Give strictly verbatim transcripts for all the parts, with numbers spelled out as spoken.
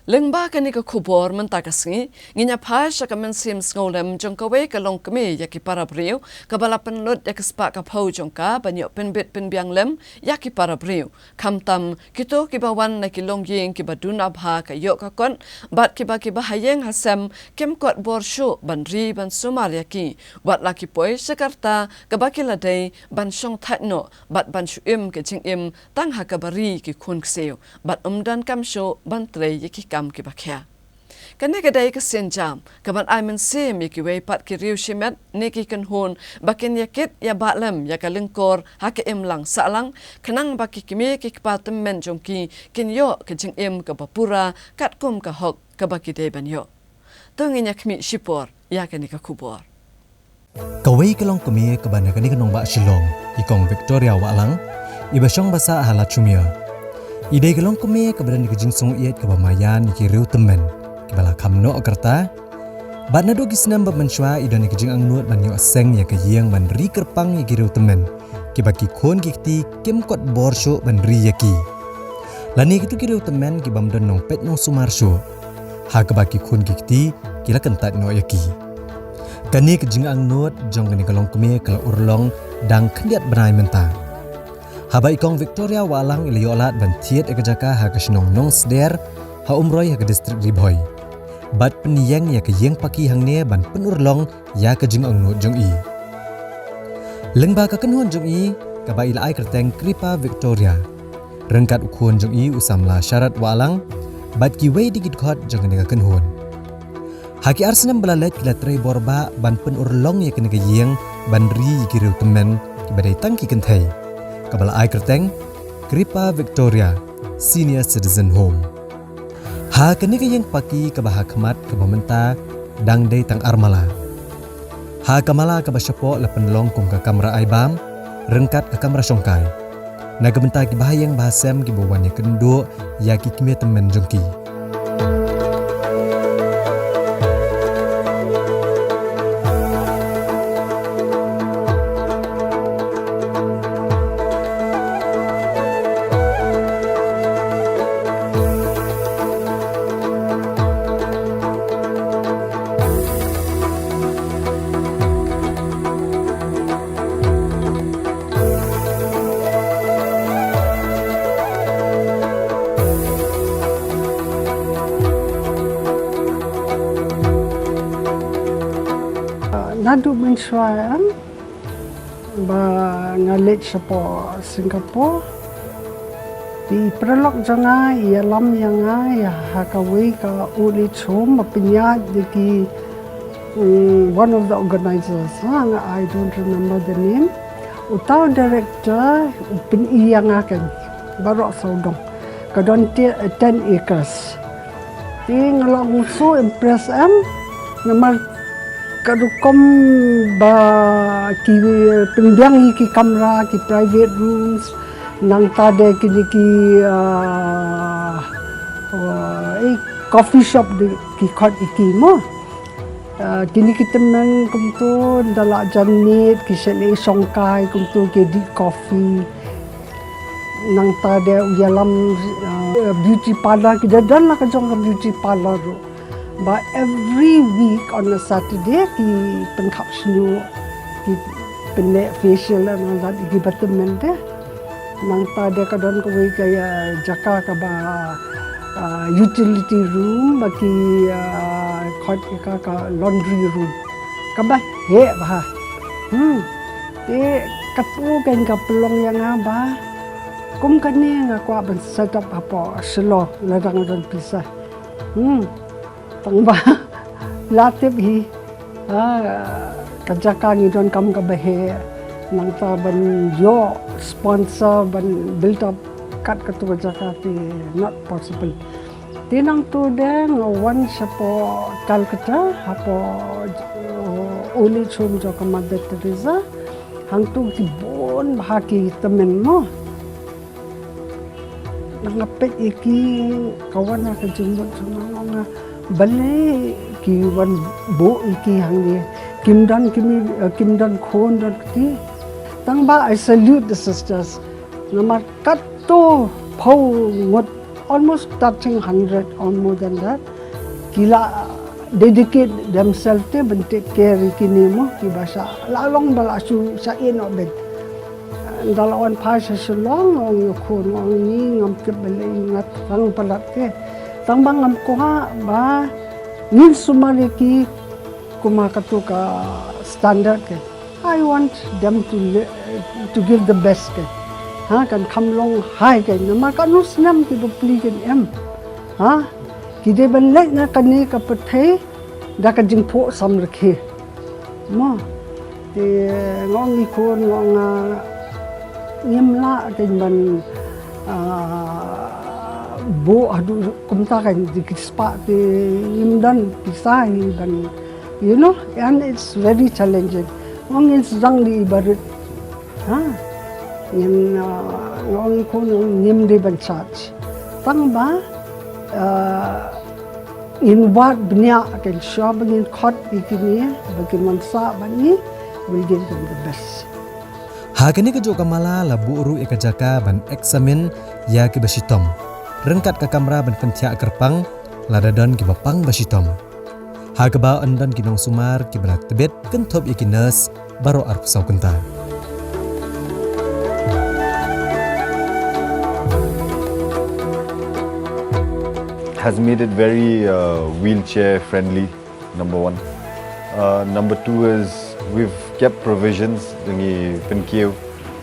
Lyngba kane ka khubor mynta ka sngi, ngin ïa phai sha ka mynsiem sngewlem jong kawei ka longkmie ïa ki para briew, kaba la pynlut ïa ka spah ka phew jong ka ban ïoh pynbit pynbiang lem ïa ki para briew. Khamtam kito kiba wan na ki longïing kiba duna bha ka ïoh ka kot, bad kiba kiba ha ïing ha sem kim kot bor shuh ban ri ban sumar ïa ki. Wat la ki poi sha ka rta kaba ki la dei ban shong thait noh, bad ban shu im ka jingim tang ha kaba ri ki khun ksiew, bad ym donkam shuh ban trei ïa ki kam kiba khia. Kane ka dei ka sienjam kaban ai mynsiem ïa kiwei pat ki riew shimet ne ki kynhun ba kin ïa kit ïa bah lem ïa ka lyngkor ha ka imlang sahlang, khnang ba ki kmie ki kpa tymmen jong ki kin ïoh ka jingim kaba pura katkum ka hok kaba ki dei ban ïoh. To ngin ïa khmih shipor ïa kane ka khubor. Kawei ka longkmie kaba na kane ka nongbah Shillong, i Kong Victoria Wahlang, iba shong ba sah ha Lachumia. I dei ka longkmie kaba don ïa ka jingsngewieit kaba maïan ïa ki riew tymmen kiba la kham noh ka rta. Bad naduh ki snem ba mynshuwa i don ïa ka jingangnud ban ïoh seng ïa ka ïing ban ri kyrpang ïa ki riew tymmen kiba ki khun ki kti kim kot bor shuh ban ri ïa ki, lane kito ki riew tymmen ki bym don nongpeit nongsumar shuh, ha kaba ki khun ki kti ki la kyntait noh ïa ki. Kane ka jingangnud jong kane ka longkmie ka la urlong dang khyndiat bnai mynta, haba i Kong Victoria Wahlang i la ïoh lad ban thied ïa ka jaka ha ka shnong Nongsder, ha Umroi ha ka district Ri Bhoi, bad pynïeng ïa ka ïing paki hangne ban pynurlong ïa ka jingangnud jong i. Lyngba ka kynhun jong i kaba i la ai kyrteng Kripa Victoria, ryngkat u khun jong i u samla Sharat Wahlang, bad kiwei de ki dkhot jong kane ka kynhun, ha ki ar snem ba la leit ki la trei bor bah ban pynurlong ïa kane ka ïing ban ri ïa ki riew tymmen kiba dei tang ki kynthei, kaba la ai kyrteng Kripa Victoria Senior Citizen Home. Ha kane ka ïing paki kaba ha khmat kaba mynta dang dei tang ar mala, ha ka mala kaba shapoh la pynlong kum ka kamra ai bam, ryngkat ka kamra shongkai, na ka bynta ki bahaïing bahasem kiba wan ïakynduh ïa ki kmie tymmen jong ki. Naduh mynshuwa, em, ba nga leit shapoh Singapore, te i paralok jong nga i ïalam ïa nga ïa ha kawei ka old age home ba pynïaid da ki, mm, one of the organizers, ha, nga, I don't remember the name. Uta u director u pyni ïa nga kan baroh sawdong. Ka don te-, ten acres. Te nga long so impressed, em, namar ka rukom ba ki pynbiang ïa ki kamra, ki private rooms, nangta de kine ki, ah, ah, eh, coffee shop de ki khot ïa ki mo. Ah, kine ki tymmen kumto, da la jan miet, ki shane shongkai kumto, ki dih coffee. Nangta de u ïalam, ah, beauty parlour, ki da don la ka jong ka beauty parlour ruh. Ba every week on a Saturday ki pynkhap shñiuh, ki pynneh facial, nangta de ki ba tymmen de. Nangta de ka don kawei ka, ah, jaka kaba, ah, utility room, ba ki, ah, khot ïa ka ka laundry room. Kaba heh bha. Hmm. Te katto kein ka pynlong ïa nga ba kum kane nga kwah ban set up hapoh Shillong lada nga don pisa. Hmm. Tang ba la tip hi, ha, ka jaka ngi donkam kaba heh, nangta ban ïoh sponsor ban build up kat katu ka jaka te not possible. Te nangtu de nga wan shapoh Calcutta, hapoh, uh, old age home jong ka Mother Teresa. Hangtu ki bun bha ki tymmen mo. Nga peit ïa ki, ka wan ha ka jingmut jong nga, nga, balei ki wan buh ïa ki hangne. Kim don kmie, eh, kim don khun don kti. Tang ba I salute the sisters. Namar katto phew ngut Almost touching hundred or more than that. Ki la dedicate themselves te ban take care ïa kine mo, kiba shah la long ba la shu shah ïeh noh beit. Ynda la wan phai sha Shillong, ong ïa u khun, ong, ngi ngam tip balei ngat tang palat ke. Tang ba ngam kwah ba ngin sumar ïa ki kumba katto ka standard ke. I want them to li-, to give the best ke. Ha, kan kham long high ke. Namar katno snem ki bapli kin em. Ha? Ki dei ban leit na kane ka pyrthei da ka jingphohsam rakhe. Mo. Te nga ong ïa u khun, nga ong, ah, ngim lah kein ban, ah, buh haduh kumta kein, ki spah te ngim don pisa hi ban, you know, and it's very challenging. Nga ong ngin sdang da i barit. Ha? Ngin, ah, nga ong ïa u khun, ngim dei ban charge. Tang ba, ah, ngin wad bniah kein, shuwa ba ngin khot ïa kine ba kin wan sah bad ngi, we'll give them the best. Ha kane kajuh ka mala la buh ruh ïa ka jaka ban examine ïa kiba shitom. Ryngkat ka kamra ban pynthiah kyrpang, lada don kiba pang ba shitom. Ha kaba yn don ki nongsumar kiba la tbit kynthup ïa ki nurse baroh arphew saw kynta. Has made it very, uh, wheelchair friendly, number one. Uh, number two is we've kept provisions, da ngi pynkiew.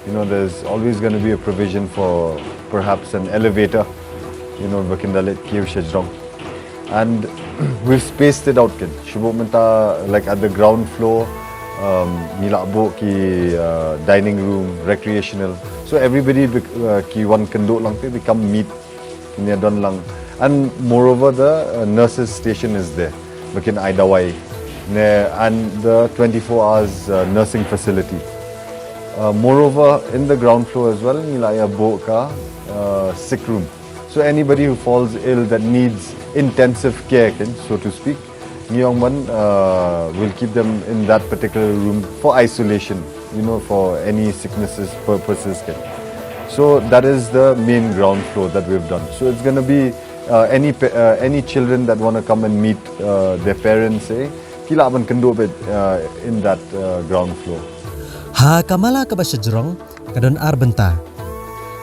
You know, there's always gonna be a provision for perhaps an elevator, you know, ba kin da leit kiew shajrong. And we've spaced it out, kid. Shu buh mynta, like, at the ground floor, um, ngi la buh ki, uh, dining room, recreational. So everybody bec-, uh, ki wan kynduh lang te, they come meet kin ïa don lang. And moreover, the, uh, nurses station is there. Ba kin ai dawai. Ne, and the twenty-four hours, uh, nursing facility. Uh, moreover, in the ground floor as well, ngi la ïa buh ka, uh, sick room. So anybody who falls ill that needs intensive care, kan, so to speak, ngi ong ban, uh, we'll keep them in that particular room for isolation, you know, for any sicknesses purposes, kan. So that is the main ground floor that we've done. So it's gonna be, uh, any pa-, uh, any children that wanna come and meet, uh, their parents, eh, ki lah ban kynduh beit, uh, in that, uh, ground floor. Ha ka mala kaba shajrong, ka don ar bynta.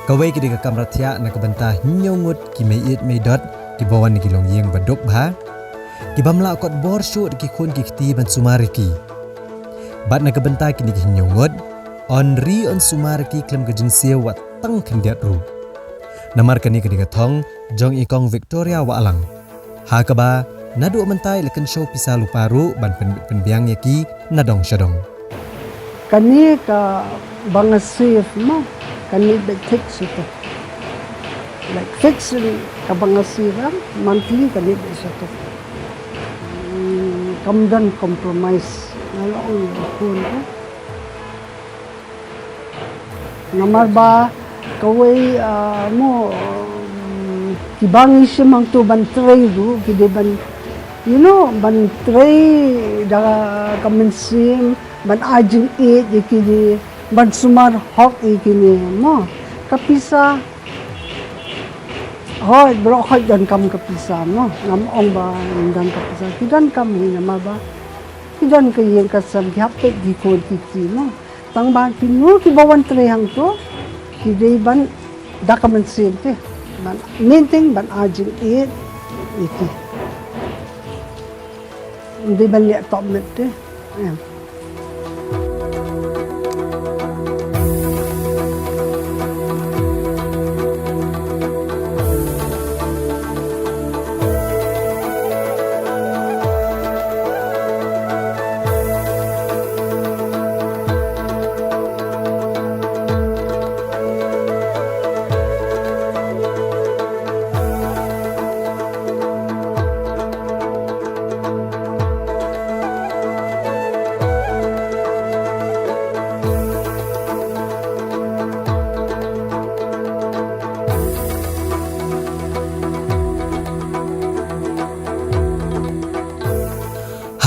Kawei ka dei ka kamra thiah na ka bynta hynñiew ngut ki mei ïeit mei dot kiba wan na ki longïing ba duk bha, ki bym lah kot bor shuh da ki khun ki kti ban sumar ïa ki. Bad na ka bynta kine ki hynñiew ngut, yn ri yn sumar ïa ki khlem ka jingsiew wat tang khyndiat ruh. Namar kane ka dei ka thong jong i Kong Victoria Wahlang. Ha kaba, naduh mynta i la kynshew pisa lypa ruh ban pyn-, pynbiang ïa ki na dong sha dong. Kane kaba nga save mo, kane beit fix ito. Like fix kaba nga save, ah, monthly kane beit ito. Hmm, kam don compromise. Nga la ong ïa u khun ko. Namar ba kawei, ah, mo, mm, kiba ngi shim hangto ban trei ruh, ki dei ban, you know, ban trei da ka mynsiem, ban ai jingïeit ïa kine, ban sumar hok ïa kine, mo. Ka pisa, hooid, baroh khoit donkam ka pisa, mo. Ngam ong ba ym don ka pisa, ki donkam hi namar ba ki don ka ïing ka sem, ki hap peit ki khun ki kti, mo. Tang ba kino kiba wan trei hangto, ki dei ban da ka mynsiem te. Ban, main thing ban ai jingïeit ïa ki. Ym dei ban leh top met te. Em.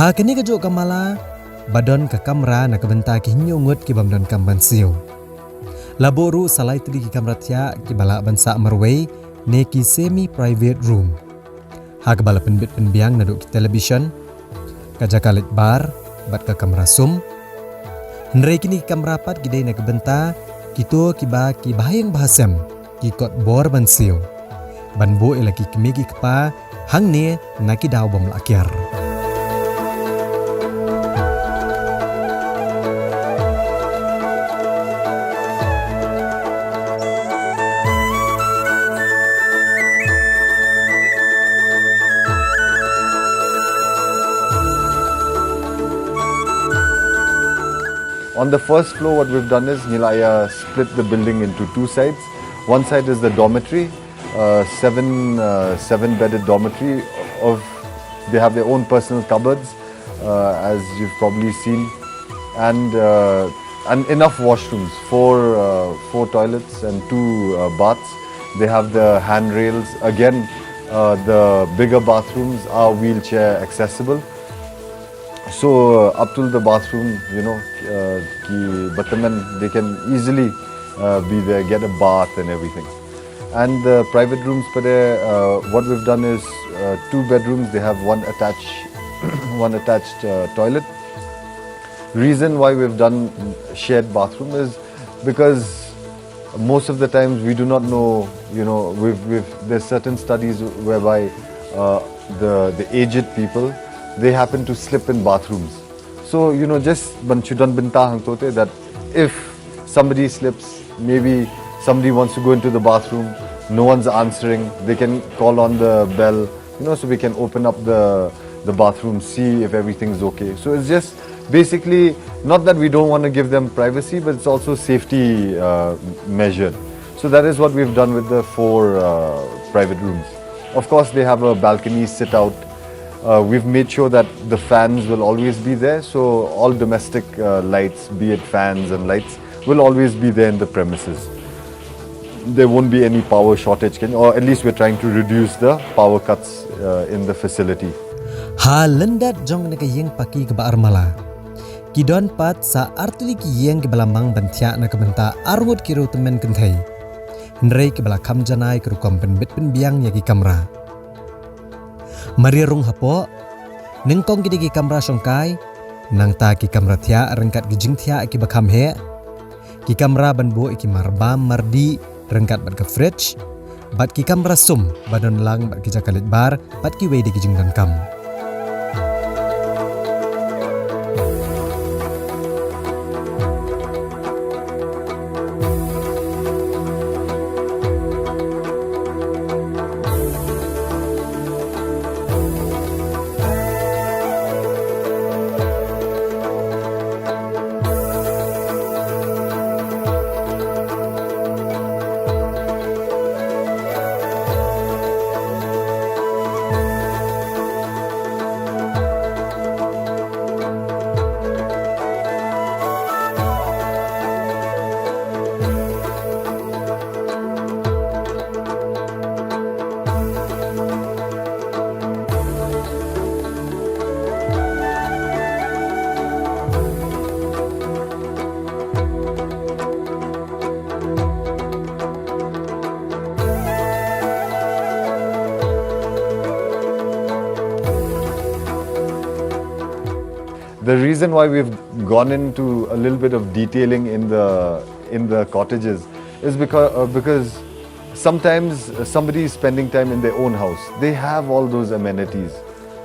Ha kane kajuh ka mala, ba don ka kamra na ka bynta ki hynñiew ngut ki bym don kam ban siew. La buh ruh sa lai tylli ki kamra thiah kiba lah ban sah marwei, ne ki semi private room, ha kaba la pynbit pynbiang naduh ki television, ka jaka leit bar bad ka kamra sum. Hynrei kine ki kamra pat ki dei na ka bynta kito kiba ki bahaïing bahasem ki kot bor ban siew, ban buh ïa la ki kmie ki kpa hangne na ki daw bym lah kiar. On the first floor, what we've done is ngi la ïa split the building into two sides. One side is the dormitory, uh, seven uh, seven bedded dormitory. Of they have their own personal cupboards, uh, as you've probably seen, and uh, and enough washrooms, four uh, four toilets and two uh, baths. They have the handrails. Again, uh, the bigger bathrooms are wheelchair accessible. So uh, up to the bathroom, you know, uh, ki batamen, they can easily uh, be there, get a bath and everything. And the private rooms, pade, uh, what we've done is uh, two bedrooms. They have one attached, one attached uh, toilet. Reason why we've done shared bathroom is because most of the times we do not know, you know, we've, we've, there's certain studies whereby uh, the, the aged people, they happen to slip in bathrooms. So, you know, just ban shu don bynta hangto te, that if somebody slips, maybe somebody wants to go into the bathroom, no one's answering, they can call on the bell, you know, so we can open up the, the bathroom, see if everything's okay. So it's just basically not that we don't want to give them privacy, but it's also safety uh, measure. So that is what we've done with the four uh, private rooms. Of course, they have a balcony sit out. Uh, we've made sure that the fans will always be there, so all domestic uh, lights, be it fans and lights, will always be there in the premises. There won't be any power shortage, can, or at least we're trying to reduce the power cuts uh, in the facility. Ha lyndet jong na ka ïing paki kaba armala, ki don pat sa artylli ki ïing kiba la mang ban thiah na ka bynta arngut ki riewtymmen kynthei. Hynrei kiba la kham janai ka rukom pynbit pynbiang ïa ki kamra. Maria rung hapoh, nyngkong ki dei ki kamra shongkai, nangta ki kamra thiah ryngkat ki jingthiah kiba kham heh, ki kamra ban buh ïa ki marbam mardih ryngkat bad ka fridge, bad ki kamra sum ba don lang bad ki jaka leit bar bad kiwei de ki jingdonkam. The reason why we've gone into a little bit of detailing in the in the cottages is because uh, because sometimes uh, somebody is spending time in their own house. They have all those amenities,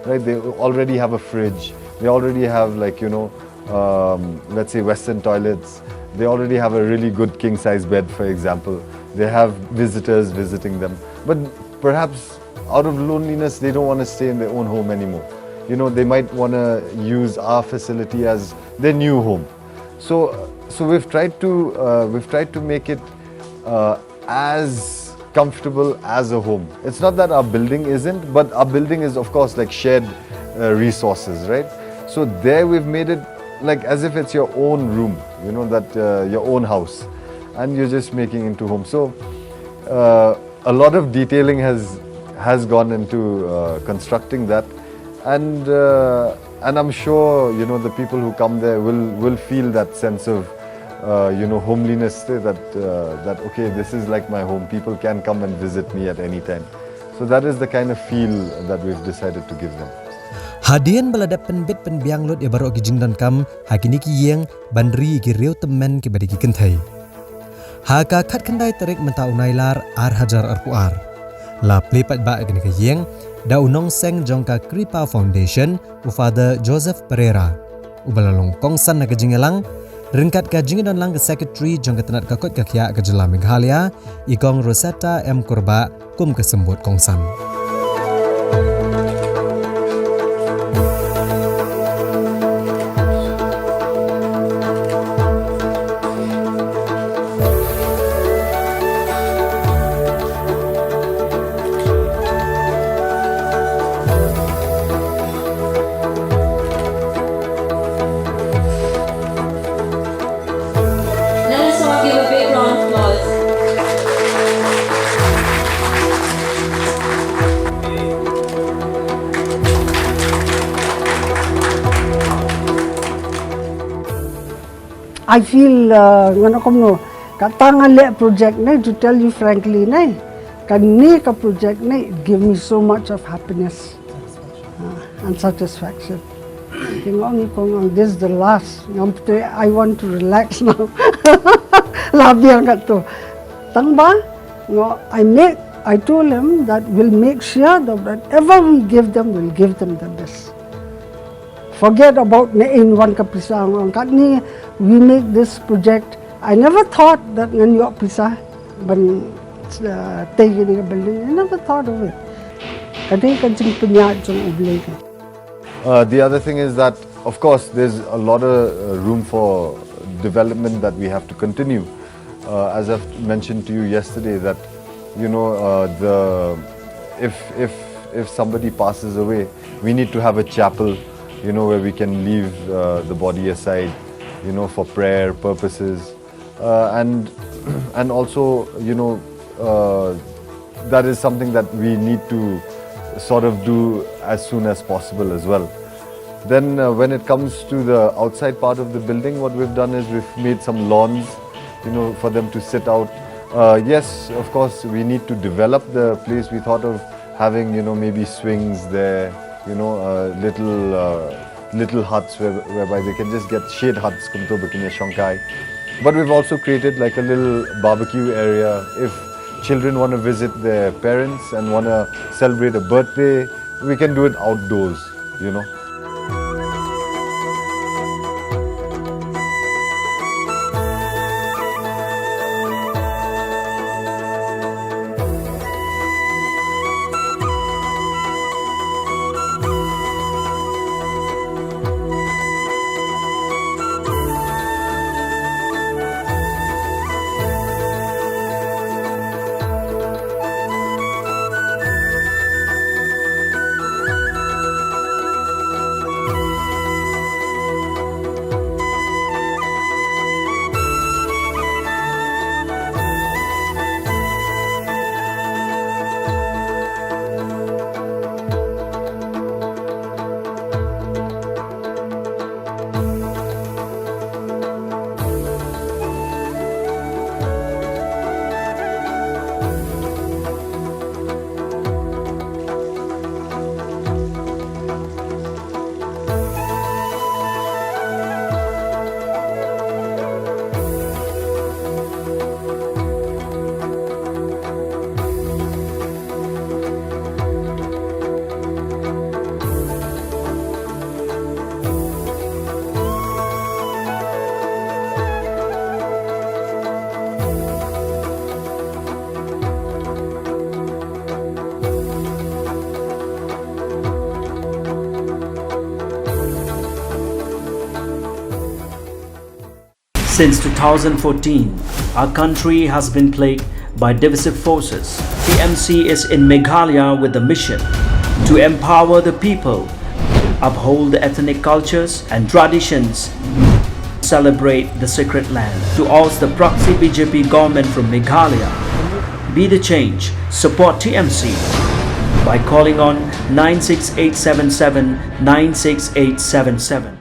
right? They already have a fridge. They already have, like, you know, um, let's say, Western toilets. They already have a really good king size bed, for example. They have visitors visiting them. But perhaps out of loneliness, they don't want to stay in their own home anymore. You know, they might want to use our facility as their new home. So, so we've tried to uh, we've tried to make it uh, as comfortable as a home. It's not that our building isn't, but our building is, of course, like, shared uh, resources, right? So there we've made it like as if it's your own room, you know, that uh, your own house, and you're just making into home. So uh, a lot of detailing has has gone into uh, constructing that, and uh, and I'm sure, you know, the people who come there will will feel that sense of uh, you know, homeliness, say that, uh, that, okay, this is like my home. People can come and visit me at any time. So that is the kind of feel that we've decided to give them. Hadien ba la dep pynbit pynbiang lut ïa baroh ki jingdonkam ha kine ki ïing ban ri ïa ki riew tymmen kiba dei ki kynthei. Ha ka khatkhyndai tarik mynta u Nailar ar hajar arphew ar, la plie paidbah ïa kane ka ïing da u nongseng jong ka Kripa Foundation, u Father Joseph Pereira, uba la long kongsan na ka jingïalang ryngkat ka jingdonlang ka Secretary jong ka tnat ka koit ka khiah ka jylla Meghalaya, i Kong Rosetta M Kurbah, kum ka symbud kongsan. Let us all give a big round of applause. I feel, uh, ngan ong kumno, katta nga leh project ne, to tell you frankly ne, kane ka project ne, it give me so much of happiness, uh, and satisfaction. Ki ong i kong, this is the last. Ngam pte, I want to relax now. La biang katto. Tang ba, no, I make, I told him that we'll make sure that whatever we give them, we'll give them the best. Forget about ne in wan ka pisa, ngong kat ni, we make this project. I never thought that ngan ïoh pisa ban, uh, take in a building. I never thought of it. Ka dei ka jingpynïaid jong U Blei ka. Uh, the other thing is that, of course, there's a lot of, uh, room for development that we have to continue. Uh, as I've mentioned to you yesterday, that, you know, uh, the, if, if, if somebody passes away, we need to have a chapel, you know, where we can leave, uh, the body aside, you know, for prayer purposes. Uh, and, and also, you know, uh, that is something that we need to sort of do as soon as possible as well. Then, uh, when it comes to the outside part of the building, what we've done is we've made some lawns, you know, for them to sit out. Uh, yes, of course, we need to develop the place. We thought of having, you know, maybe swings there, you know, uh, little, uh, little huts where, whereby they can just get shade huts, kumto ba kin ïa shongkai. But we've also created, like, a little barbecue area. If children want to visit their parents and want to celebrate a birthday, we can do it outdoors, you know. Since two thousand fourteen, our country has been plagued by divisive forces. T M C is in Meghalaya with the mission to empower the people, uphold the ethnic cultures and traditions, celebrate the sacred land. To oust the proxy B J P government from Meghalaya, be the change, support T M C by calling on nine six eight seven seven nine six eight seven seven.